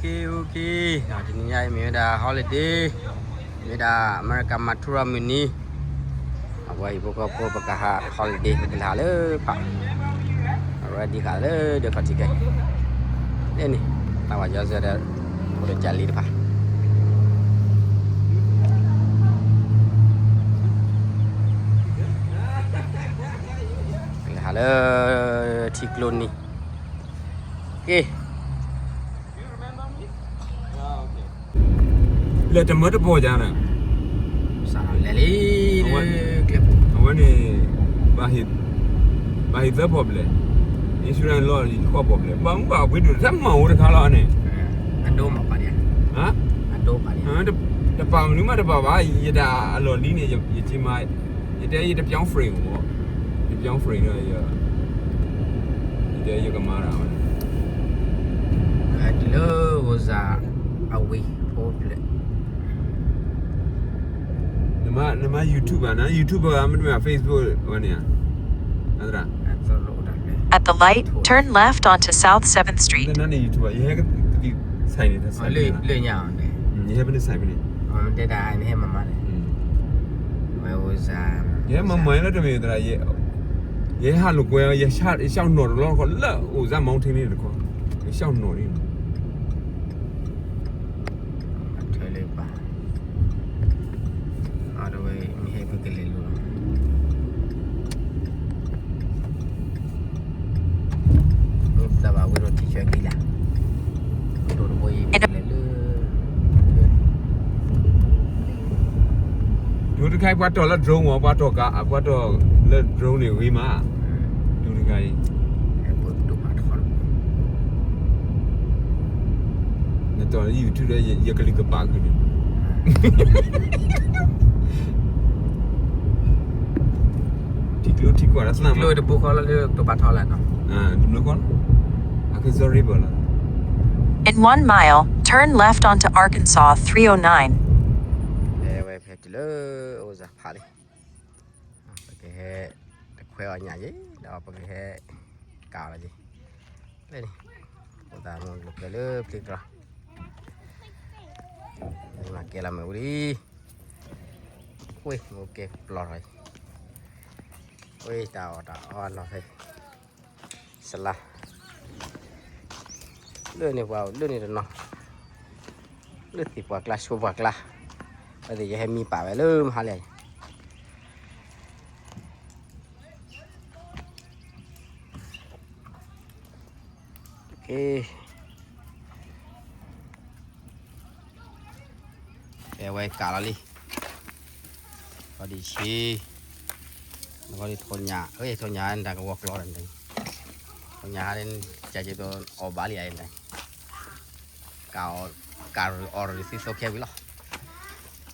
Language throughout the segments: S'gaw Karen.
Okay, okay, တနံၤညါအံၤမ့ၢ်ဝဲဒၣ် holiday, မ့ၢ်ဝဲဒၣ် America မၤထူရၤမုၢ်နံၤ, အဝဲဟံၣ်ဖိဃီဖိပကဟး holiday ပကလဲၤဟးလၢဖး, အဝဲဒ်ဃးလၢဒၢးခီၣ်ထံးခဲအံၤ, န့ၣ် တၢ်ဝၤယီၤစဲဒီး အိၣ်ဒီးကၢ်လံတဖၣ် ပကလဲၤဟးလၢထံကျိနံၤ, က့ လဲၤတမၢတပီၢ်ယၤန့ၣ်, လဲၤလံ, အဝဲန့ၣ် ဘၣ်ဟ့ၣ်သၢပီၢ်ဘျဲၣ်, insurance လီၢ်ဃိးပီၢ်ဘျဲၣ်, ဘၣ်မူဘၣ်အပှ့ၤဒိၣ်တၢ်မၤအိၣ်တခါလီၤန့ၣ်, အဒိမးပာ်ဒံး, တပာ်မနုၤမးတပာ်ဘၣ်, ယတၢ်အလီၢ်လံန့ၣ် ယက့မၤ, ယတဲယတပြောင်း frame မး, ယပြောင်း frame ဒီး ယတဲယကမၤတၢ်ဝဲန့ၣ်, တုၤလၢဂိၢ်စၢ်အဝ့ၢ်ဖိဖျဲး, နမၤ YouTube ဘၣ်နၤ, YouTube ဘၣ်မ့တမ့ၢ် Facebook ဝဲန့ၣ်ဧါ, အသရၣ်, At the light, turn left onto South seventh Street. နန့ၣ် YouTube ဘၣ်, ယဟဲကသံၣ် ဆိုင်န့ၣ် လၢညါအီၤန့ၣ်, ယဟဲဖဲန့ၣ် ဆိုင်ဖဲန့ၣ်, တဲဒၣ်နဟဲမၤမၤန့ၣ်, ဝဲဂိၢ်စၢ်, ယဟဲမၤမၤလၢတမ့ၢ်သရၣ်, ယဟးလိာ်ကွဲ, ယရှောက်နီၣ်တလီၢ်တခီ လၢဂိၢ်စၢ် mountain န့ၣ်တခီ, ယရှောက်နီၣ်န့ၣ် အထၢလၢပၢ်, အဝဲမ့ၢ်ဟဲဖဲကလဲၤလိၤလီၤ, မ့ၢ်ပျၢ်ဘၣ်ဝဲဒီးထံဆၢကံလၢ်, ဝဲဒီးတဘိအံၤ လဲၤလၢ ဒူတခါအံၤ ပှၤတီၢ်လၢ drone မး, ပှၤတီၢ်ကါ, ပှၤတီၢ်လၢ drone န့ၣ်ဂ့ၤမး, ဒူတခါအံၤ, နတီၢ်လၢ YouTube ဒီး ယကလုၢ်ကပာ်ခုၣ်န့ၣ်, ထံကျိထံကွၢ်လၢသၢမး, တဘိဃီလၢတဘၣ်ထီၣ်လၢ်နီၤ, တဘိဃီလီၤ, အကစီၣ်ရ့ဘၢၣ်လီၤ. In one mile, turn left onto Arkansas three oh nine. ဝဲဖဲတုၤလၢအိၣ်စၢ်ဖးလံ, ပကဟဲတခွဲအီၣ်ညၣ်ယ့ၣ်, ဒီးပကဟဲကးလီၤယ့ၣ်, လၢန့ၣ်, အိၣ်သးမ့ၢ်လိာ်ကွဲလၢပျံၤတြီၤ, မၤကဲလီၤမ့ၣ်အူလံ, ဝ့ၢ် မ့ၣ်အူကဲပျီထီၣ်အံၤ, ဝ့ၢ် တၢ်အီၣ်တၢ်အီလီၤဖဲ စလါ, လၢန့ၣ်ပှၤအိၣ်လၢန့ၣ်တနီၤ, လၢသ့ၣ်ပှၢ်ကျါ ဆိပှၢ်ကျါ, အဝဲသ့ၣ်ယဟဲမံပာ်ဝဲလၢမဟါလၢ်အံၤ, က့ ကဲဝဲကးလီၤလံ, ခီဒံးဆံ, ခီဒံးထိညၣ်, ထိညၣ်နတၢ်ကဝီၤကျီဒီး, ထိညၣ်ဟါန့ၣ် ကက့ၤအီၣ်ဘၣ်လံဧါ, ကးအီၣ်, ကးရူၢ်အီၣ်ရူၢ်သံသိခဲဝံၤလီၤ,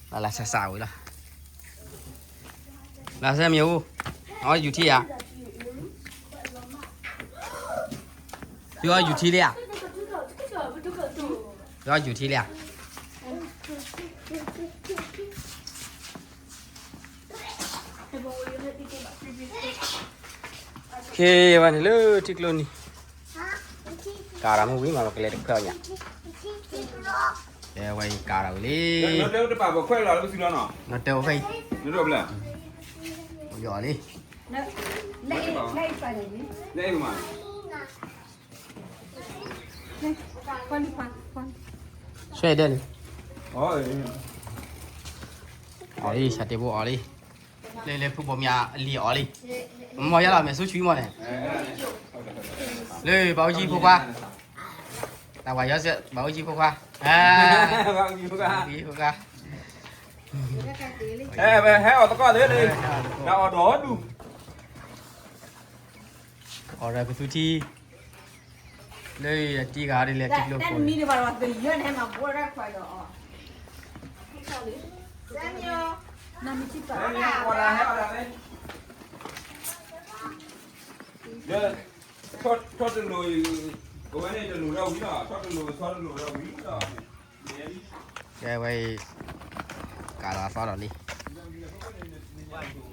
လၢလၢဆးဆးဝံၤလီၤ, လၢဆဲမ့ၢ်အိၣ်, အီယူၤထံဧါ, သုအီယူၤထံလံဧါ, သုအီယူၤထံလံဧါ. ကဲဝဲန့ၣ်လၢထံကျိနံၤ, ကးတၢ်မ့ၢ်ဝံၤမး ပကလဲၤတခွဲအီၣ်ညၣ်, ကဲဝဲအံၤကးတၢ်ဝံၤလံ, နတဲအိၣ်ဖဲအံၤ, ယီၤလံ. ဆွဲဒဲးန့ၣ်, အီၣ်လံ, ဆၣ်တဲာ်ဖိအီၣ်လံ, လၢလၢဖုဘီမၠးအလံၤအီၣ်လံ, မ့ၢ်ယါလီၤ မဲာ်ဆူၣ်ဆူၣ်မီၢ်န့ၣ်, လၢပှၤအိၣ်ကံဖိခွါ, တၢ်ဝၤယီၤစဲး ပှၤအိၣ်ကံဖိခွါ, ပှၤအိၣ်ကံဖိခွါ, ဟဲအီၣ်သကိးသ့လံ, တၢ်အီၣ်ဒီဒူၣ် အီၣ်ဒီးကသူထံ, လၢယတံၤဂၤဒ်လဲၣ်တံၤကျိဖိ, ထီၣ်တလိၤ, အဝဲန့ၣ်တလိၤဒီးဝံၤလီၤ, ထီၣ်တလိၤ ထီၣ်တလိၤဒီးဝံၤလီၤ. ကဲဝဲအံၤ, ကးလီၤအသီဒီးလံ,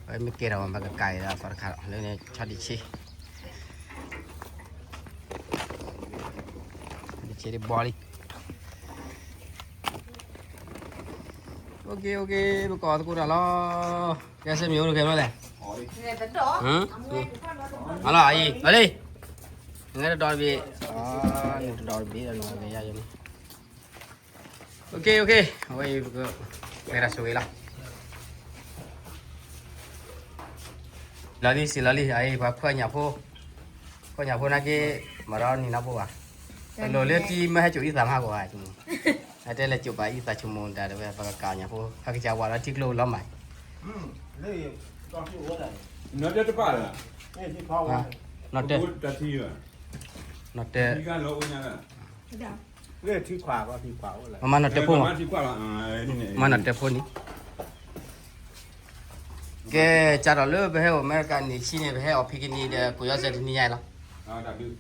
ဝဲမ့ၢ်ကဲထီၣ်မး ပကကးအံၤဒီးအသီတခါဒီး လၢန့ၣ် ဆီဒံၣ်ဆံ, ဆီဒံၣ် ဘီလံ. အိၣ်က့ အိၣ်က့ ပကိးသကိးတၢ်လီၤ. ကဲ စဲမံၤအိၣ်တဂဲၤဘျီလဲၣ်. အလီၤအံၤ ဘၣ်လံ. နတဒီတဘ့ၣ်, နတဒီတဘ့ၣ်ဒီးနကယၤယန့ၣ်. အိၣ်က့ အိၣ်က့ အဝဲအံၤ ပကဝဲဒၣ်ဆိဂ့ၤလီၤ. လီၤလံ စံးလီၤလံ အအံၤ ပှၤဖှီၣ်ညၣ်ဖိ, ဖှီၣ်ညၣ်ဖိနာ်က့ မၤဒီးနံၤနီၢ်ဖိဘၣ်. တလိၣ်လၢတံၤမ့ၢ်ဟဲစိာ်အံသၣ်မးကီးဘၣ်, အတဲလဲၤစိာ်ပာ်အံသၣ်ဆိကမိၣ်တၢ်တဲဝဲ ပကကးညၣ်ဖိ ဟဲကစၢ်ဝၤဒီးထံကျိလီၤမး. နီၢ်တဲ, နီၢ်တဲ, နီၢ်တဲ, မၤနီၢ်တဲဖိမး, မၤနီၢ်တဲဖိန့ၣ်. ကဲ ကၢ်ထီၣ်လၢပဟဲအိၣ်အမဲရကၤနံၣ်ဆံန့ၣ် ပဟဲအီၣ်ဖံးကနံၤဒီး ကိးယီၤစဲးတနံၤညါလီၤ. မ့ၢ်ကီး,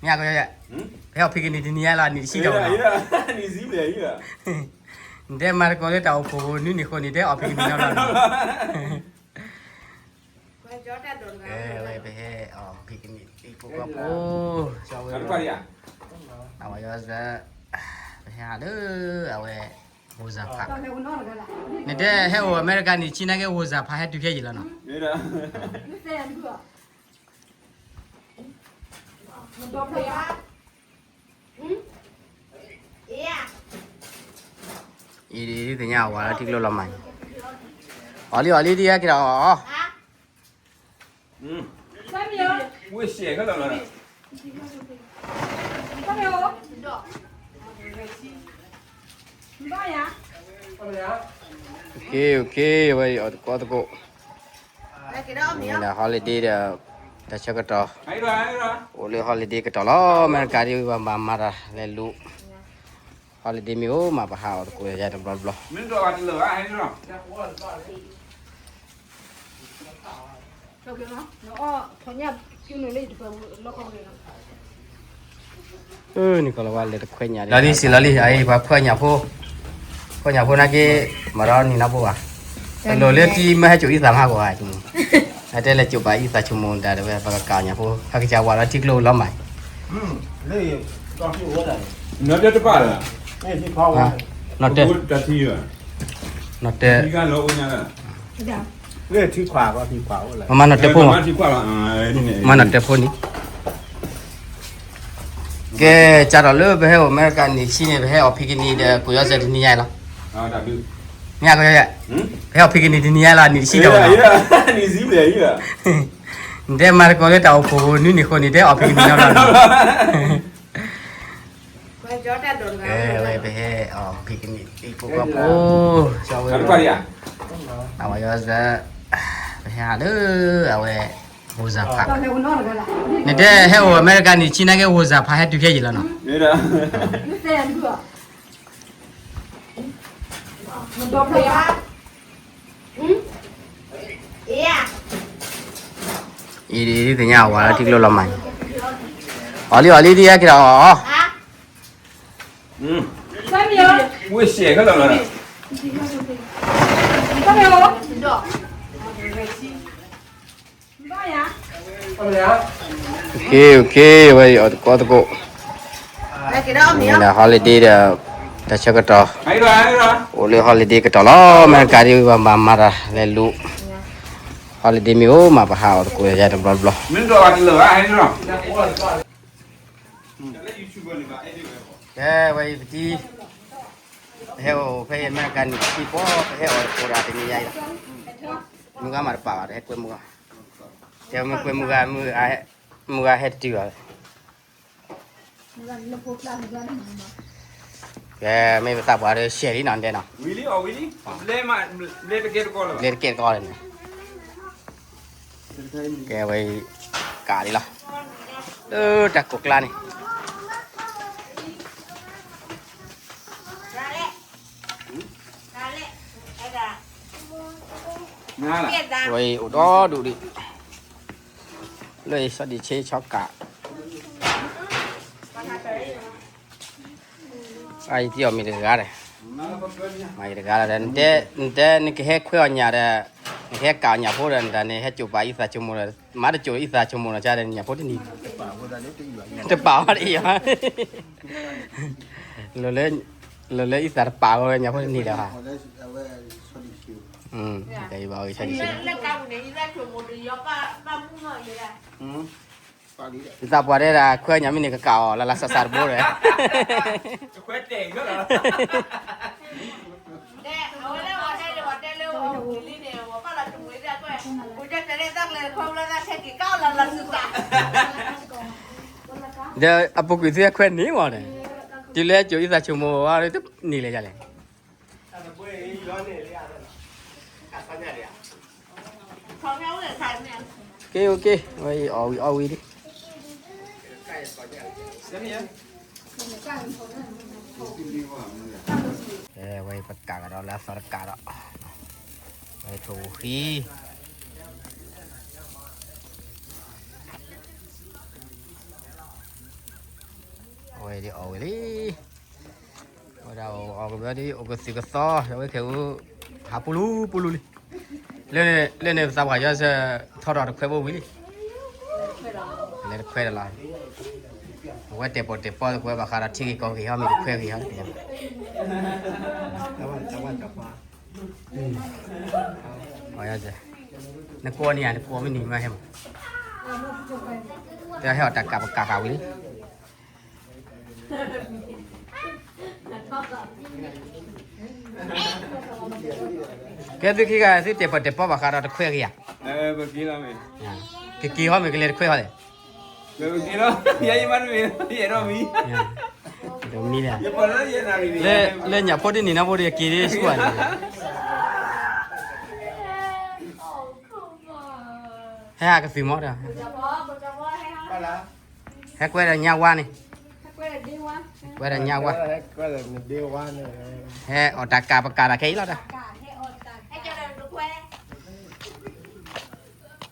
ပဟဲအီၣ်ဖံးကနံၤတနံၤညါလီၤ နံၣ်တဆံဒီးဝဲလီၤ. နတဲမၤသကိးလၢတၢ်အိၣ်ဖှိၣ်ဖိနွံနံၣ်ဃိန့ၣ် တဲအီၣ်ဖံးကနံၤနီၢ်နီၢ်လီၤ. ဝဲပဟဲအီၣ်ဖံးကနံၤ သံကိးကီၢ်ဖိ, အဝဲယီၤစဲး, ပဟဲဟးလၢ အဝဲ ဝိၣ်စၢ်ဖး, နတဲဟဲအိၣ်အမဲရကၤနံၣ်ဆံနာ်က့ ဝိၣ်စၢ်ဖးဟဲတုၤဖဲယံၤလီၤနီၤ. အံၤဒ်သ့ၣ်ညါဝၤလၢထံကျိလီၤမး, အီၣ်လံ အီၣ်လံ ဒ်ဟဲက့ၤဒီးအီၣ်, ဝ့ၢ်စဲးခဲလၢာ်လီၤ. ဝဲအံၤအီၣ်သကိးသကိး, မ့ၢ်ဒၣ် holiday ဒီး တၢ်ဆၢကတီၢ်, အိၣ်လၢ holiday ကတီၢ်လီၤ. အမဲရကၤဒ်ပှၤမၤမၤတၢ်လဲၤလူၤ, holiday မ့ၢ်အိၣ်မး ပဟးအီၣ်သကိးယၤတဘျီဘျီ. နံၣ်ကီၢ်လီၤဝဲလဲၤတခွဲညါ, လီၤလံ စံးလီၤလံ အအံၤ ပှၤဖှီၣ်ညၣ်ဖိ, ဖှီၣ်ညၣ်ဖိနာ်က့ မၤဒီးနံၤနီၢ်ဖိဘၣ်. တလိၣ်လၢတံၤမ့ၢ်ဟဲစိာ်အံသၣ်မးကီးဘၣ်, အတဲလဲၤစိာ်ပာ်အံသၣ်ဆိကမိၣ်တၢ်တဲဝဲ ပကကးညၣ်ဖိ ဟဲကစၢ်ဝၤဒီးထံကျိလီၤမး. နီၢ်တဲ, နီၢ်တဲ, နီၢ်တဲ, မၤနီၢ်တဲဖိမး, မၤနီၢ်တဲဖိန့ၣ်. ကဲ ကၢ်ထီၣ်လၢပဟဲအိၣ်အမဲရကၤနံၣ်ဆံန့ၣ် ပဟဲအီၣ်ဖံးကနံၤဒီး ကိးယီၤစဲးတနံၤညါလီၤ. မ့ၢ်ကီး, ပဟဲအီၣ်ဖံးကနံၤတနံၤညါလီၤ နံၣ်တဆံဒီးဝဲလီၤ. နတဲမၤသကိးလၢတၢ်အိၣ်ဖှိၣ်ဖိနွံနံၣ်ဃိန့ၣ် တဲအီၣ်ဖံးကနံၤနီၢ်နီၢ်လီၤ. ဝဲပဟဲအီၣ်ဖံးကနံၤ သံကိးကီၢ်ဖိ, အဝဲယီၤစဲး, ပဟဲဟးလၢ အဝဲ ဝိၣ်စၢ်ဖး, နတဲဟဲအိၣ်အမဲရကၤနံၣ်ဆံနာ်က့ ဝိၣ်စၢ်ဖးဟဲတုၤဖဲယံၤလီၤနီၤ. အံၤဒ်သ့ၣ်ညါဝၤလၢထံကျိလီၤမး, အီၣ်လံ အီၣ်လံ ဒ်ဟဲက့ၤဒီးအီၣ်, ဝ့ၢ်စဲးခဲလၢာ်လီၤ. ဝဲအံၤအီၣ်သကိးသကိး, မ့ၢ်ဒၣ် holiday ဒီး တၢ်ဆၢကတီၢ်, အိၣ်လၢ holiday ကတီၢ်လီၤ. အမဲရကၤဒ်ပှၤမၤမၤတၢ်လဲၤလူၤ, holiday မ့ၢ်အိၣ်မး ပဟးအီၣ်သကိးယၤတဘျီဘျီ. ကဲ ဝဲအံၤပတံၤ, ပဟဲအိၣ်ဖဲအံၤအမဲရကၤနံၣ်တဆံဖိ, ပဟဲအီၣ်သကိးတၢ်တနံၤညါအံၤလီၤ. မုၢ်ဂၤမၤတပာ်ဘၣ်ဒီး ဟဲကွဲမုၢ်ဂၤ, တဲမ့ၢ်ကွဲမုၢ်ဂၤ, မုၢ်ဂၤဟဲတတုၤဘၣ်. ကဲ မ့ၢ်ပသးပှၢ်ဒီး ရှဲလံနီၤ တဲနီၤ, ဘျဲတကဲတကီလၢၤန့ၣ်. ကဲဝဲအံၤ ကးလံလီၤ, လၢတၢ်ကိးကျါန့ၣ်. ဝဲအံၤအိၣ်ဒီဒူၣ်ဒံး, လၢအံၤဆီဒံၣ်ဆ့ဆီကး, အံၤတံၢ်အီၣ်မ့ၤတဂၤဒီး, မ့ၤတဂၤလီၤဒီး, နတဲနကဟဲခွဲးအီၣ်ညၣ်ဒီး, ဟဲကးအီၤညၣ်ဖိဒီး နတၢ်န့ၣ် ဟဲစိာ်ပာ်အံသၣ်ဆိကမိၣ်ဒီး မၤတစိာ်အံသၣ်ဆိကမိၣ်နီၤ ကါဒီးညၣ်ဖိတနံၤ တပာ်ဝဲတအံၤဘၣ် လၢလၢအံသၣ်တပာ်ဝဲညၣ်ဖိတနံၤလၢၤဘၣ် တအံၤဘၣ်အီၤဂ့ၤဆါဒံးဆါ ယသးပှၢ်တဲဒၣ် ခွဲညၣ်မ့ၢ်န့ၣ် ကကးအီၤလၢလၢစးစးတဘိဒီး ဒီးအပူၤကွံာ်သုခွဲန့ၣ်မ့ၢ်န့ၣ် တုၤလၢအစိာ်အံသၣ်ဆိကမိၣ်ဝဲ တန့ၢ်မ့ၢ်န့ၣ်လဲၤယါလဲၣ် က့ okay ဝဲအံၤအီၣ်ဝံၤအီၣ်ဝံၤလံ ဝဲအံၤပကးကဒီးလၢအသီတကးဒီး ဝဲထိၣ်ဃံ အဝဲဒ်အီၣ်ဝဲလံ ဝဲဒၣ်အီၣ်ကဘၢဒ် အိၣ်ကသုၣ်ကသီ အဝဲခဲအူ ဟးပူလူပူလူလံ လၢန့ၣ် လၢန့ၣ်ပသးပှၢ်ယီၤစၢၤ ထီထီၣ်တခွဲဘိဝံၤလံ လဲၤတခွဲတလီၤ အဝဲတဲာ်ပီၣ်တဲာ်ပီသကွဲဘၣ်ဃးဒီးထံဂ့ၢ်ကီၢ်ဂ့ၢ်ဟီ မ့ၢ်တခွဲဂ့ၢ်ဟီ နကွၢ်န့ၣ် နကွၢ်မ့ၢ်နံၤမးဟဲမး တဟဲအီၣ်တၢ်ကးပကးကးဝံၤလံ ကဲသုခံဂၤ သုတဲာ်ပီၣ်တဲာ်ပီဘၣ်ဃးဒီးတခွဲဂ့ၤဧါ ကက့ၤဟီမ့ၢ်ကလဲၤတခွဲဟီလဲၣ် မ့ၢ်လၢ လၢညၣ်ဖိတနံၤနါဖိဒီးက့ၤဒ်ဆူၣ်န့ၣ် ဟဲဟးကသုၣ်မီၤဒီး ဟဲကွဲဒီးညါဝါန့ၣ် ကွဲဒီးညါဝါ ဟဲအီၣ်တၢ်ကးပကးတၢ်ခဲအံၤလီၤ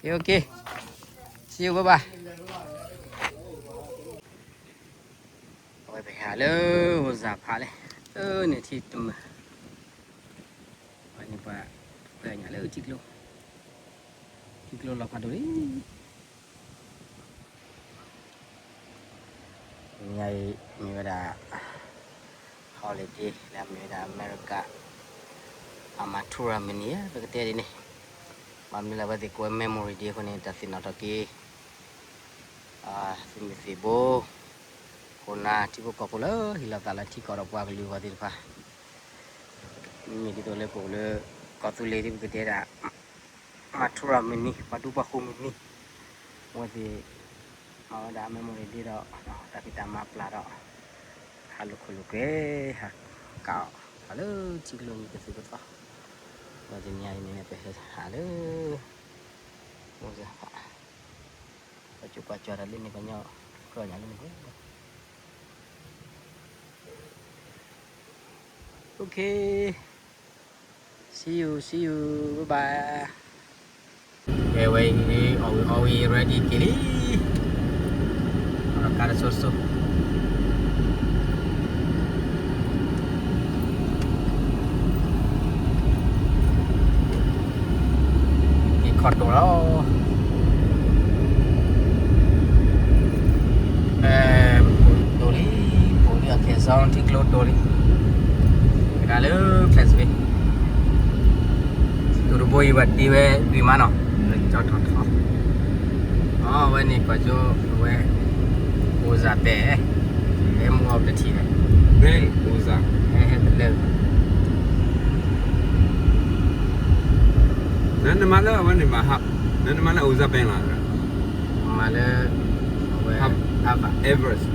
ဒီး က့ okay စံးဝဲဘၣ် အဝဲပဟဲလၢ အိၣ်စၢ်ဖးလဲၣ် အၢ န့ၣ်ထံတမုာ် ပှၤန့ၣ်ပှၤ ကွဲညၣ်လၢထံကျိ ထံကျိလီၤဖးဒိၣ်လံ ညါအံၤမ့ၢ်ဝဲဒၣ် holiday လၢအမ့ၢ်ဝဲဒၣ်အမဲရကၤ အမၤထူရၤမံၤနံၤ ပကတဲဒ်န့ၣ် ဘၣ်မနုၤလၢအဝဲသ့ၣ်ကိးဝဲ memory day အဃိန့ၣ် တၢ်သ့ၣ်နီၣ်ထီၣ်က့ၤ သုးမုၢ်သံၣ်ဘိ ခိၣ်နၢ်ထံဖိကီၢ်ဖိလၢဟ့ၣ်လီၤသးလၢထံကီၢ်ဒီးပှၤကလုာ်အဂီၢ်သ့ၣ်တဖၣ် မ့မ့ၢ်ဒ်သိးလၢပအိၣ်လၢ ကီၢ်သူလ့ၤဒ်ပကတဲဒၣ် မၤထူရၤမံၤနံၤ ပှၤဒူပှၤဃိၤမံၤနံၤ အဝဲသ့ၣ် မၤဝဲဒၣ် memory day ဒီး တၢ်ဖံးတၢ်မၤပျၢ်ဒီး ဟးလိာ်ခိၣ်လိာ်ကွဲ ဟးကးအီၣ် ဟးလၢထံကျိနံၤကသုၣ်ကသီ ဒီးတနံၤအံၤန့ၣ် ပဟဲဟးလၢ အိၣ်စၢ်ဖး ပှၤကၠိပှၤကၠီတၢ်လၢန့ၣ် ပှၤညီ ကြၢးညါလၢန့ၣ် Okay. See you, see you. Bye bye. ကဲဝဲအံၤ အီၣ်ဝံၤအီၣ်ဝံၤ ready က့ၤလံ အီၣ်ကါတစိၤစိၤ က့ၤခီၣ်တိာ်လီၤ တိာ်လံ ပိာ်လံအခဲစီထံကျိတိာ်လံ ကဒါလၢ Clarksville တူၢ်တဘိအံၤ ပှၤတ့ဝဲဒုးမးနီၤ ကၠီထီၣ်ထီ အဝဲန့ၣ် ကွၢ်ကၠိ အဝဲ အိၣ်စၢ်ပဲာ် ဟဲမူအီၤပတထံၣ်လဲၣ် ဘဲအိၣ်စၢ် ဟဲဟဲကလၢာ် နနမၤလၢအဝဲန့ၣ်မးဟး နနမၤလၢအိၣ်စၢ်ပဲာ်လီၤ မၤလၢ အဝဲ Everest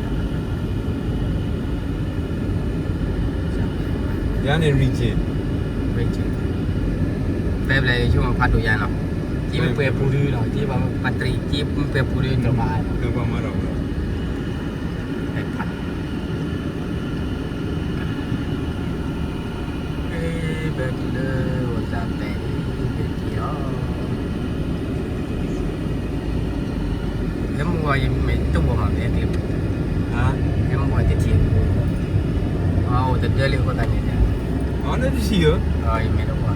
ယၤန့ၣ် region region ဖဲဘျဲၣ်ဆိမဖးဒိၣ်ယၤနီၤ က့မ့ၢ်ပှဲၤပူၤဒုနီၤ က့ပှဲၤပူၤဒု က့မ့ၢ်ပှဲၤပူၤဒု တမၤ ဖး ဘဲက့ၤလၢ အိၣ်စၢ်ပဲာ် ဘဲက့ၤလီၤ ဟဲမူအီၤ ယမ့ၢ်တဝီၤမး ဘဲက့ၤ ဟဲမူအီၤတထံၣ် အိၣ်တဒၢလံအဃိသတးန့ၣ် အီၤလၢတထံၣ်ဧၢ ယမ့ၢ်တဝီၤ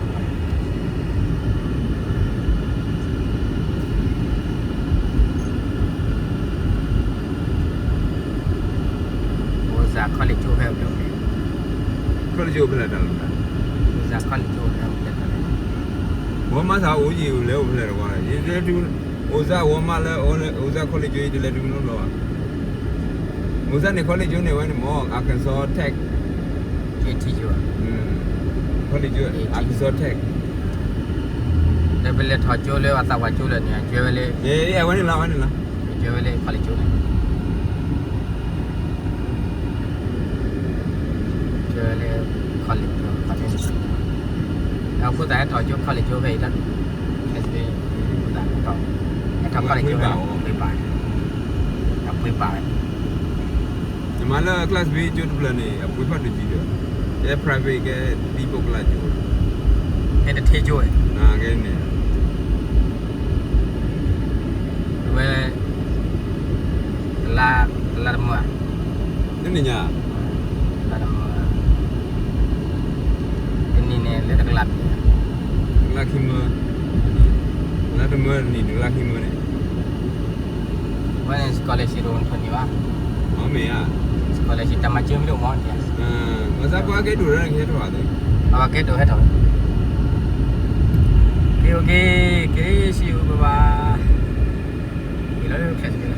college အိၣ်ဖဲလဲၣ်တၢ်လီၢ်တၢ်, Ozark College အိၣ်ဖဲလဲၣ်တၢ်လီၢ်, ဝီမးသးအိၣ်ယံၤလဲၤအိၣ်ဖဲလဲၣ်တဝါ, ယတလဲၤတုၤ Ozark ဝီမးလၢ Ozark College ယတလဲၤတုၤနီတဘျီဘၣ်. Ozark န့ၣ် college န့ၣ်ဝဲန့ၣ်မ့ၢ် Arkansas Tech, college Arkansas Tech, ဒီးပလဲၤထီၣ်ကၠိလၢအသးပှၢ်ကၠိလၢန့ၣ် အကၠွဲဝဲလၢ, အဝဲန့ၣ်လီၤ အဝဲန့ၣ်လီၤ, အကၠွဲဝဲလၢ college န့ၣ် ကၠွဲလၢ college န့ၣ်, အဃိသတးဟဲထီၣ်ကၠိ college ဖဲအံၤတၢ်ဒိၣ်, အဃိသတး ဟဲထီၣ် college ဖဲအံၤ ပှ့ၤပာ်, အပှ့ၤပာ်ဝဲ, နမၤလၢ class B ကၠိတဖျၢၣ်န့ၣ် အပှ့ၤဖးဒိၣ်ကံဒီး, ကဲ private ကဲ တံၤပိကလၢကၠိ, ကဲတထ့ကၠိဝဲ, ကဲန့ၣ် ဝဲ တလါ, တလါတမၢ, တနံၤညါ, တလါတမၢ, တနံၤန့ၣ်လၢတကလးဖဲ, တကလးခံမၢ, တလါတမၢတနံၤ တကလါခံမၢန့ၣ်, ဝဲန့ၣ် scholarship တအိၣ်ထီၣ်န့ၣ်ဘၣ်, မ့ၢ်ဧါ, scholarship တၢ်မၤစၢၤမ့ၢ်တအိၣ်မး, မၤစၢၤပှၤကဲဒိၣ်လၢကဟဲထီၣ်ဘၣ်သ့, အဝဲကဲဒိၣ်ဟဲထီၣ်ဝဲ, ကဲ ကဲ ကဲ see you bye bye, လၢ class န့ၣ်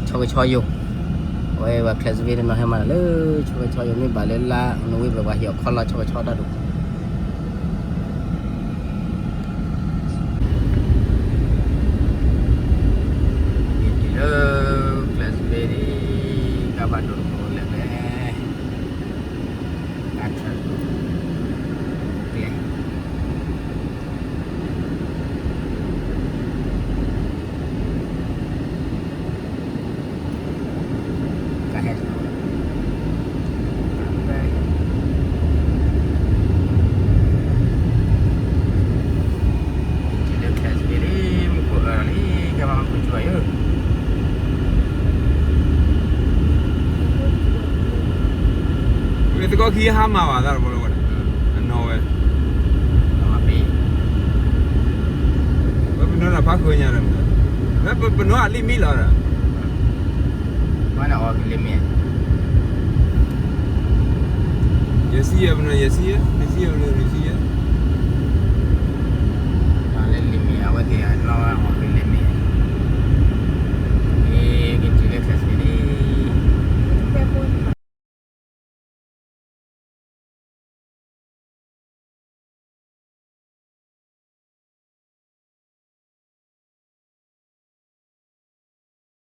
ဆီကဆီယိာ်, အဝဲပှၤ class တနီၤဟဲမၤတၢ်လၢ ဆီကဆီယိာ် မ့ၢ်ဘၣ်လၢလါ November ပှၤဟ့ၣ်အီၤခီလီၤဆီကဆီတၢ်ဒိၣ် လၢ class တဘ့ၣ် ကဘၣ်ဒိၣ်တခိၣ်လၢၤဖဲ ကါထၢၣ် ကျဲ ကဟဲ လၢ class တဘ့ၣ်လံ မူခိၣ်အၢလံ ကဘၣ်မူခိၣ်ကၠိယိာ် ဝဲသကိးခံဟါမၢ်ဘၣ်သးတဘျီလၢဝဲဒၣ် အနီၢ်ဝဲ ဝဲပနီၢ်တၢ်ဖးခိၣ်ညါဒီး ဝဲပနီၢ်အလံာ်မံလီၤဒီး ဝဲန့ၣ်အီၤကလံာ်မံ ယဲၢ်ဆံယဲၢ် ပနီၢ်ယဲၢ်ဆံယဲၢ် နွံဆံယဲၢ် ပနီၢ်နွံဆံယဲၢ်